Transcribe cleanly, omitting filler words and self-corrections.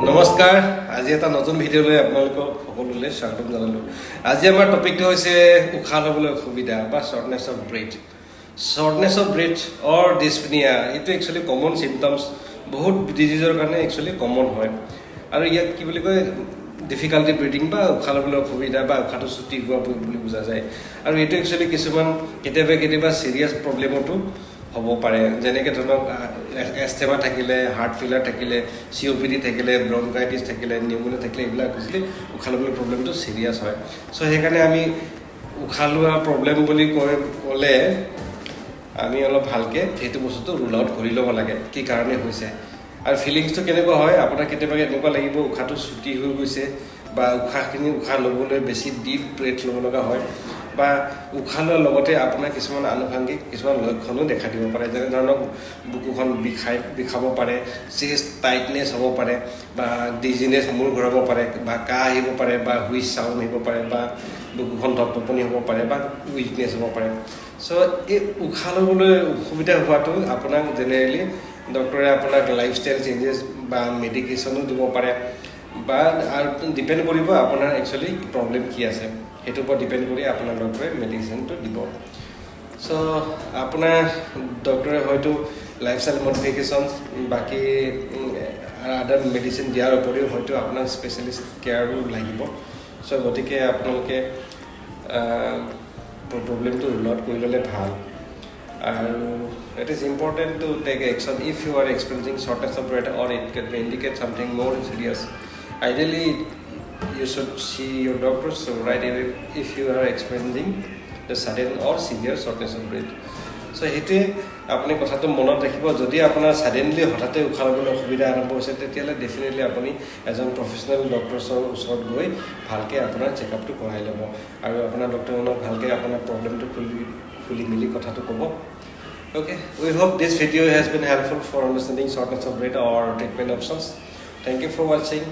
নমস্কাৰ। আজি এটা নতুন ভিডিঅ' লৈ আপোনালোকক সকলোলৈ স্বাগতম জনালোঁ। আজি আমাৰ টপিকটো হৈছে উশাহ ল'বলৈ অসুবিধা বা shortness of breath. Shortness of breath or dyspnea, এইটো একচুৱেলি কমন চিমটমছ, বহুত ডিজিজৰ কাৰণে একচুৱেলি কমন হয়। আৰু ইয়াত কি বুলি কয়, ডিফিকাল্টি ব্ৰিথিং বা উশাহ ল'বলৈ অসুবিধা বা উশাহটো চুটি হোৱা বুলি বুজা যায়। আৰু এইটো একচুৱেলি কিছুমান কেতিয়াবা কেতিয়াবা ছিৰিয়াছ প্ৰব্লেমতো হ'ব পাৰে, যেনেকৈ ধৰক এষ্টেমা থাকিলে, হাৰ্ট ফেইলাৰ থাকিলে, চিঅ'পিডি থাকিলে, ব্ৰংকাইটিছ থাকিলে, নিউমোনিয়া থাকিলে, এইবিলাক একচুৱেলি উশাহ ল'বলৈ প্ৰব্লেমটো ছিৰিয়াছ হয়। চ' সেইকাৰণে আমি উশাহ লোৱা প্ৰব্লেম বুলি ক'লে আমি অলপ ভালকৈ সেইটো বস্তুটো ৰুল আউট কৰি ল'ব লাগে, কি কাৰণে হৈছে। আৰু ফিলিংছটো কেনেকুৱা হয়? আপোনাৰ কেতিয়াবা এনেকুৱা লাগিব উশাহটো চুটি হৈ গৈছে বা উশাহ ল'বলৈ বেছি ডিপ ব্ৰেথ ল'ব লগা হয় বা উশাহ লোৱাৰ লগতে আপোনাৰ কিছুমান আনুষাংগিক কিছুমান লক্ষণো দেখা দিব পাৰে, যেনে ধৰণক বুকুখন বিষাব পাৰে, চেষ্ট টাইটনেছ হ'ব পাৰে বা ডিজিনেছ, মূৰ ঘূৰাব পাৰে বা কাহ আহিব পাৰে বা হুইজ চাউণ্ড আহিব পাৰে বা বুকুখন ধপধপনি হ'ব পাৰে বা উইকনেছ হ'ব পাৰে। চ' এই উশাহ ল'বলৈ অসুবিধা হোৱাটো আপোনাক জেনেৰেলি ডক্টৰে আপোনাক লাইফষ্টাইল চেঞ্জেছ বা মেডিকেশ্যনো দিব পাৰে বা আৰু ডিপেণ্ড কৰিব আপোনাৰ একচুৱেলি প্ৰব্লেম কি আছে, সেইটোৰ ওপৰত ডিপেণ্ড কৰি আপোনাৰ ডক্টৰে মেডিচিনটো দিব। চ' আপোনাৰ ডক্টৰে হয়তো লাইফষ্টাইল মডিফিকেশ্যনছ, বাকী আদাৰ মেডিচিন দিয়াৰ উপৰিও হয়তো আপোনাক স্পেচিয়েলিষ্ট কেয়াৰো লাগিব। চ' গতিকে আপোনালোকে প্ৰব্লেমটো ৰুল আউট কৰি ল'লে ভাল। আৰু it is important to take action if you are experiencing shortness of breath or it can be indicate something more serious. Ideally, you should see your doctor so right away if you are experiencing the sudden or severe shortness of breath. চ' সেইটোৱে আপুনি কথাটো মনত ৰাখিব। যদি আপোনাৰ suddenly হঠাতে উশাহ ল'বলৈ অসুবিধা আৰম্ভ হৈছে, তেতিয়াহ'লে ডেফিনেটলি আপুনি এজন প্ৰফেচনেল ডক্টৰছৰ ওচৰত গৈ ভালকৈ আপোনাৰ চেকআপটো কৰাই ল'ব আৰু আপোনাৰ ডক্টৰজনক ভালকৈ আপোনাৰ প্ৰব্লেমটো খুলি খুলি মেলি কথাটো ক'ব। Okay, we hope this video has been helpful for understanding shortness of breath or treatment options. Thank you for watching.